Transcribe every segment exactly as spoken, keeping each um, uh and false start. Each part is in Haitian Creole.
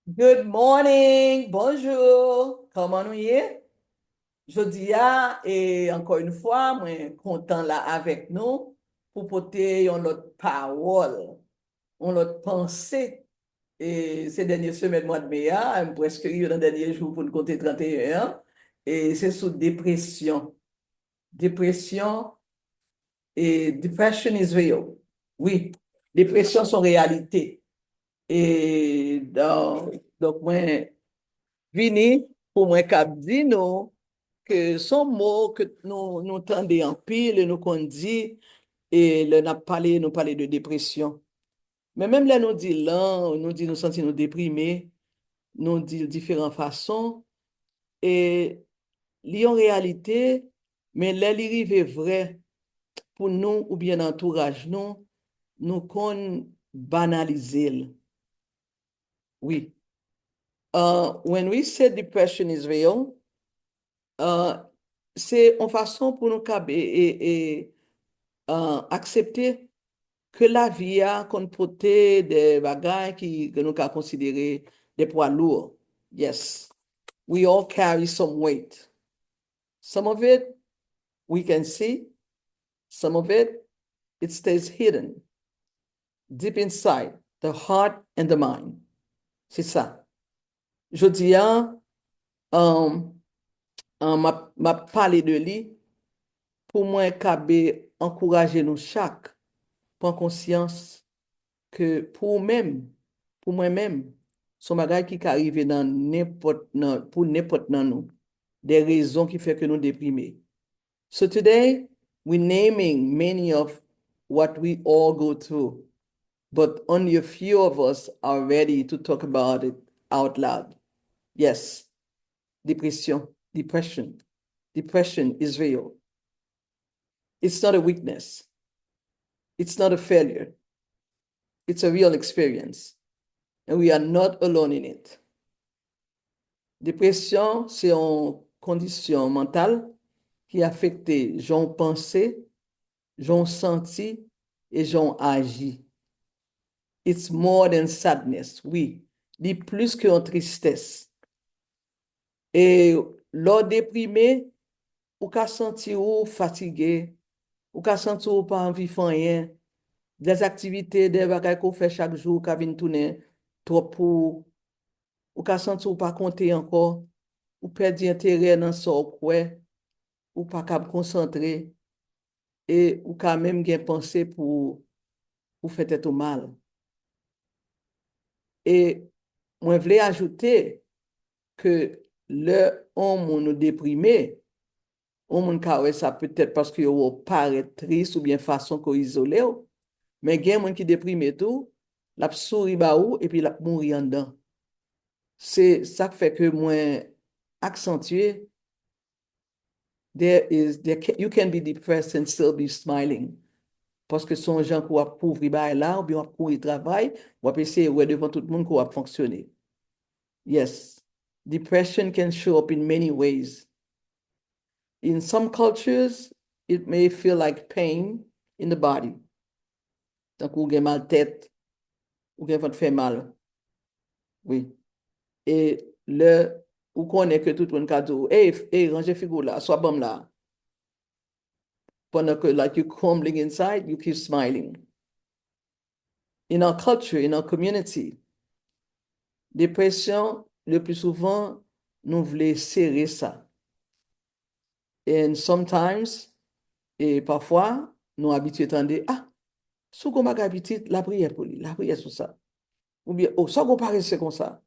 Good morning, bonjou. Kòman nou ye? Jodi a, e ankò yon fwa, mwen kontan la avèk nou pou pote yon lòt pawòl, yon lòt panse. E se dènye semèn mwa de me a, m prèske rive nan dènye jou pou n konte trannteyen an. E se sou depresyon. Depresyon, e depression is real. Wi, depresyon se yon reyalite. E don-, donk, mwen vini pou mwen kab di nou ke se yon mo ke nou, nou tande anpil e nou konn di, e lè n ap pale, nou pale de depresyon. Men menm lè nou di l lan, nou di nou santi nou deprime, nou di l diferan fason, e li yon reyalite, men lè li rive vrè pou nou oubyen nan antouraj nou, nou konn banalize l. Wi. Uh, when we say depression is real, uh, se yon fason pou nou kab e, e, e, uh, aksepte ke lavi a konn pote de bagay ki, ke nou ka konsidere de pwa lou. Yes. We all carry some weight. Some of it we can see, some of it, it stays hidden, deep inside the heart and the mind. Se sa. Jodi a, um, um, m ap, m ap pale de li pou mwen kabe ankouraje nou chak pran konsyans ke pou ou menm, pou mwen menm, se yon bagay ki ka rive nan nenpòt nan, pou nenpòt nan nou, de rezon ki fè ke nou deprime. So today, we're naming many of what we all go through, but only a few of us are ready to talk about it out loud. Yes, depression, depression, depression is real. It's not a weakness. It's not a failure. It's a real experience. And we are not alone in it. Depresyon se yon kondisyon mantal ki afekte jan w panse, jan w santi, e jan w aji. It's more than sadness, wi. Li plis ke yon tristès. E lè w deprime, ou ka santi w fatige, ou ka santi w pa anvi fè anyen. De aktivite, de bagay ke w fè chak jou ka vin tounen twòp pou ou. Ou ka santi w pa konte ankò, ou pèdi enterè nan sa w kwè, ou pa kab konsantre, e ou ka menm gen panse pou ou fè tèt ou mal. E mwen vle ajoute ke lè yon moun ou deprime, yon moun ka wè sa petèt paske yo wè w parèt tris oubyen fason ke w izole w, men gen moun ki deprime tou, l ap souri ba ou epi l ap mouri anndan. Se sa k fè ke mwen aksantye there is, there can, you can be depressed and still be smiling. Paske se yon jan ke w ap kouvri bagay la, oubyen w ap kouri travay, w ap eseye wè devan tout moun ke w ap fonksyone. Yes, depression can show up in many ways. In some cultures, it may feel like pain in the body. Tankou w gen mal tèt, ou gen vant fè mal. Wi. E lè ou konnen ke tout moun ka di w, "Ey, ey, ranje figi w la, swa ban m la." Pandan ke, like, you crumbling inside, you keep smiling. In our culture, in our community, depresyon, le pli souvan, nou vle sere sa. And sometimes, e pafwa, nou abitye tande, "Ah, si w gon bagay pitit, lapriyè pou li, lapriyè sou sa." Oubyen, "Oh, sa w gon parese konsa?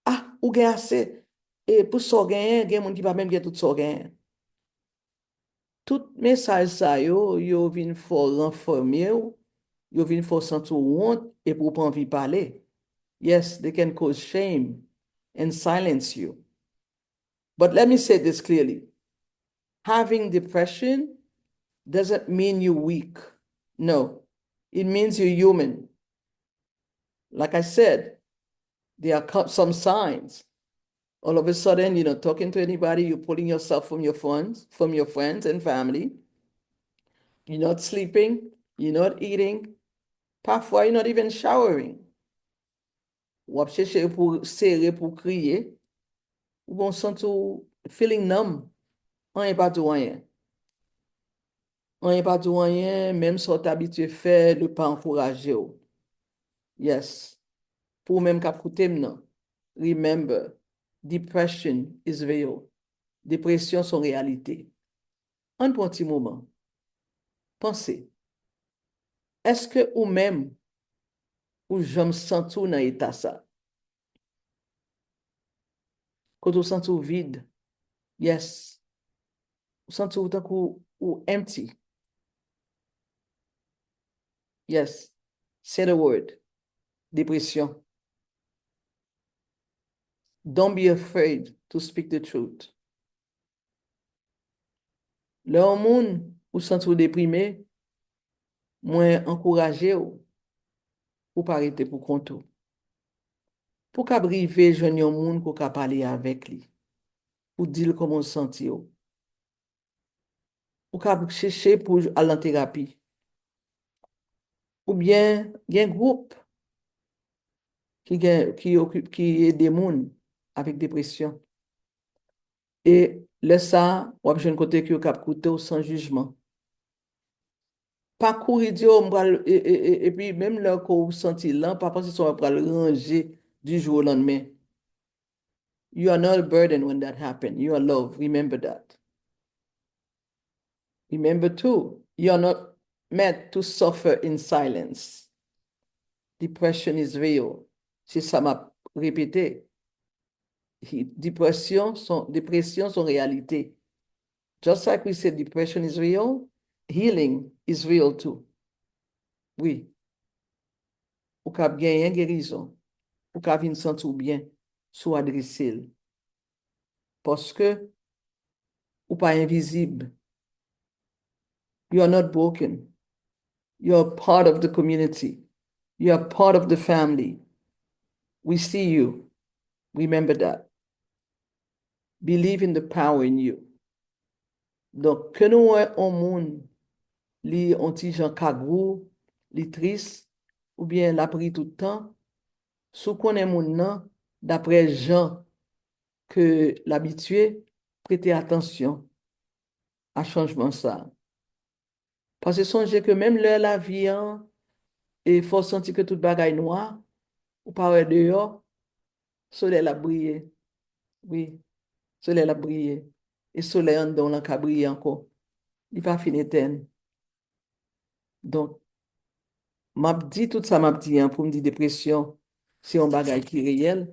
Ah, ou gen ase. E pou sa w genyen, gen moun ki pa menm gen tout sa w genyen." Tout mesaj sa yo, yo vin fè w ranfème w, yo vin fè w santi w wont epi w pa anvi pale. Yes, they can cause shame and silence you. But let me say this clearly. Having depression doesn't mean you're weak. No, it means you're human. Like I said, there are co- some signs. All of a sudden, you're not talking to anybody, you're pulling yourself from your friends, from your friends and family. You're not sleeping, you're not eating. Parfois, you're not even showering. w ap chèche pou sere, pou kriye, ou bon santi w feeling numb, anyen pa di w anyen. Anyen pa di w anyen, menm sa w t abitye fè, li pa ankouraje w. Yes. Pou ou menm k ap koute m nan, remember, depression is real. Depresyon se yon reyalite. Ann pran ti moman. Panse. Èske ou menm, ou janm santi w nan eta sa? Kote w santi w vid. Yes. Ou santi w tankou ou empty. Yes. Say the word. Depresyon. Don't be afraid to speak the truth. Lè yon moun ou santi w deprime, mwen ankouraje w pou w pa rete pou kont ou. Pou w kab rive jwenn yon moun pou w ka pale avèk li, pou w di l kòman w santi w. Ou kab chèche pou w al nan terapi. Oubyen gen gwoup ki gen, ki oki-, ki ede moun avèk depresyon. E lè sa a, w ap jwenn kote ke yo kab koute w san jijman. Pa kouri di, "O, m pral," e, e, e, epi menm lè ke w santi lan, pa panse se w pral ranje du jour au lendemain. You are not a burden when that happen. You are love. Remember that. Remember too, you are not meant to suffer in silence. Depression is real. Se sa m ap repete. Depresyon se, depresyon se yon reyalite. Just like we said depression is real, healing is real too. Wi. Ou kab genyen gerizon. Ou ka vin santi w byen si w adrese l. Paske ou pa envizib. You are not broken. You are part of the community. You are part of the family. We see you. Remember that. Believe in the power in you. Donk, ke nou wè yon moun, li yon ti jan kagou, li tris, oubyen l ap ri tout tan, si w konnen moun nan, daprè jan ke l abitye, prete atansyon a chanjman sa a. Paske sonje ke menm lè lavi an, e fè w santi ke tout bagay nwa, ou pa wè deyò, solèy la ap briye. Wi, solèy la ap briye. E solèy anndan w lan ka briye ankò. Li pa fin etèn. Donk, m ap di tout sa m ap di an pou m di depresyon, se yon bagay ki reyèl.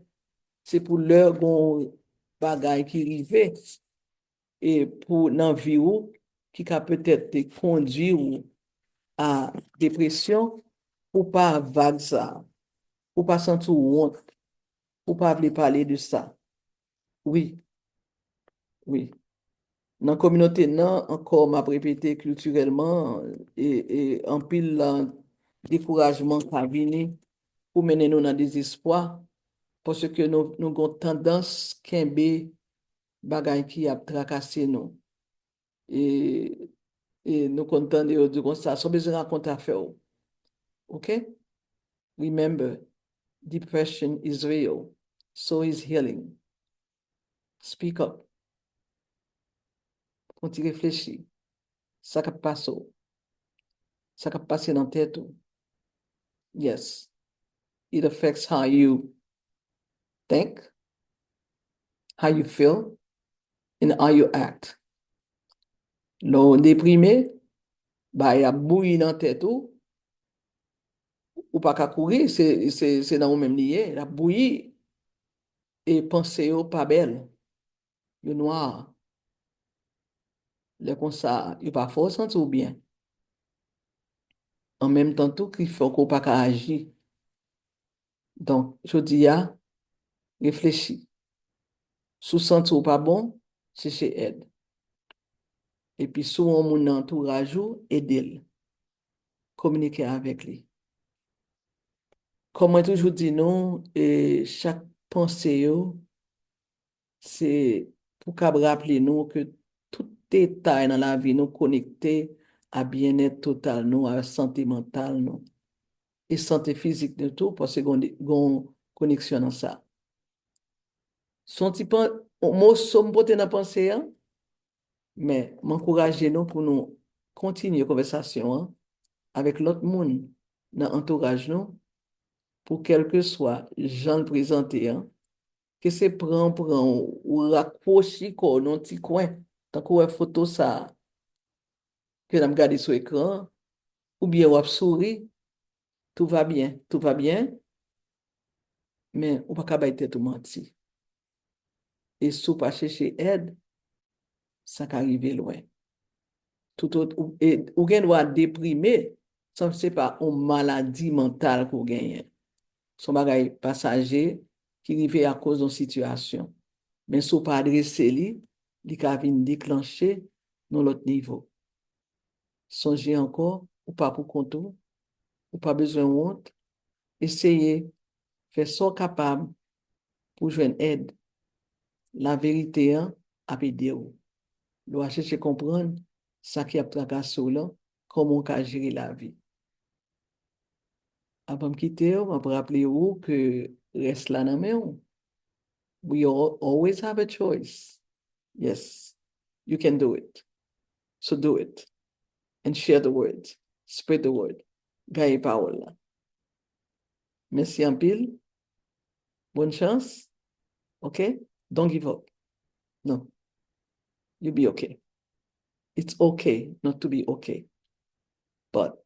Se pou lè gon bagay ki rive, e pou nan vi w, ki ka petèt te kondwi w a depresyon, ou pa vag sa, ou pa santi w wont, ou pa vle pale de sa. Wi. Wi. Nan kominote n nan, ankò, m ap repete, kiltirèlman, e, e anpil, a, dekourajman ka vini pou mennen nou nan dezespwa, paske nou, nou gon tandans kenbe bagay ki ap trakase nou. E, e nou konn tande yo di konsa, sa w bezwen rakonte afè w. Ok? Remember, depression is real. So is healing. Speak up. Fè yon ti reflechi. Sa k ap pase w. Sa k ap pase nan tèt ou. Yes. It affects how you think, how you feel, and how you act. Lè w deprime, bagay ap bouyi nan tèt ou, ou pa ka kouri, se, se, se nan ou menm li ye, l ap bouyi, e panse yo pa bèl, yo nwa. Lè konsa, yo pa fè w santi w byen. An menm tan tou, ki fè w ke w pa ka aji. Donk, jodi a, reflechi. Si w santi w pa bon, chèche èd. Epi si w wè yon moun nan antouraj ou, ede l. Kominike avèk li. Kòm mwen toujou di nou, e chak panse yo, se pou kab raple nou ke tout detay nan lavi nou konekte a byennèt total nou, a sante mantal nou. E sante fizik nou tou, paske gon, gon koneksyon nan sa. Se yon ti pan, yon moso m pote nan panse an, men m ankouraje nou pou nou kontinye konvèsasyon an avèk lòt moun nan antouraj nou, pou kèlkeswa jan l prezante an, ke se pran, pran ou, ou rakwochi kò w nan ti kwen, tankou wè foto sa a ke n ap gade sou ekran an, oubyen w ap souri, tout va bien, tout va bien, men ou pa ka bay tèt ou manti. E si w pa chèche èd, sa ka rive lwen. Tout ot-, ou, e, ou gen dwa deprime, san se pa yon maladi mantal ke w genyen. Se yon bagay pasaje ki rive akoz yon sitiyasyon. Men si w pa adrese li, li ka vin deklanche yon lòt nivo. Sonje ankò, ou pa pou kont ou, ou pa bezwen wont. Eseye fè sa w kapab pou w jwenn èd. Laverite an ap ede w. Lè w a chèche konprann sa ki ap trakase w lan, kòman w ka jere lavi. Avan m kite w, m ap raple w ke rès la nan men w. We all, always have a choice. Yes, you can do it. So do it. And share the word. Spread the word. Gaye pawòl la. Mèsi anpil. Bonne chance. Ok? Don't give up. No. You'll be okay. It's okay not to be okay. But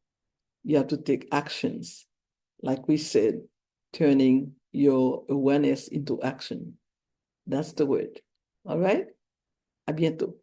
you have to take actions. Like we said, turning your awareness into action. That's the word. All right? À bientôt.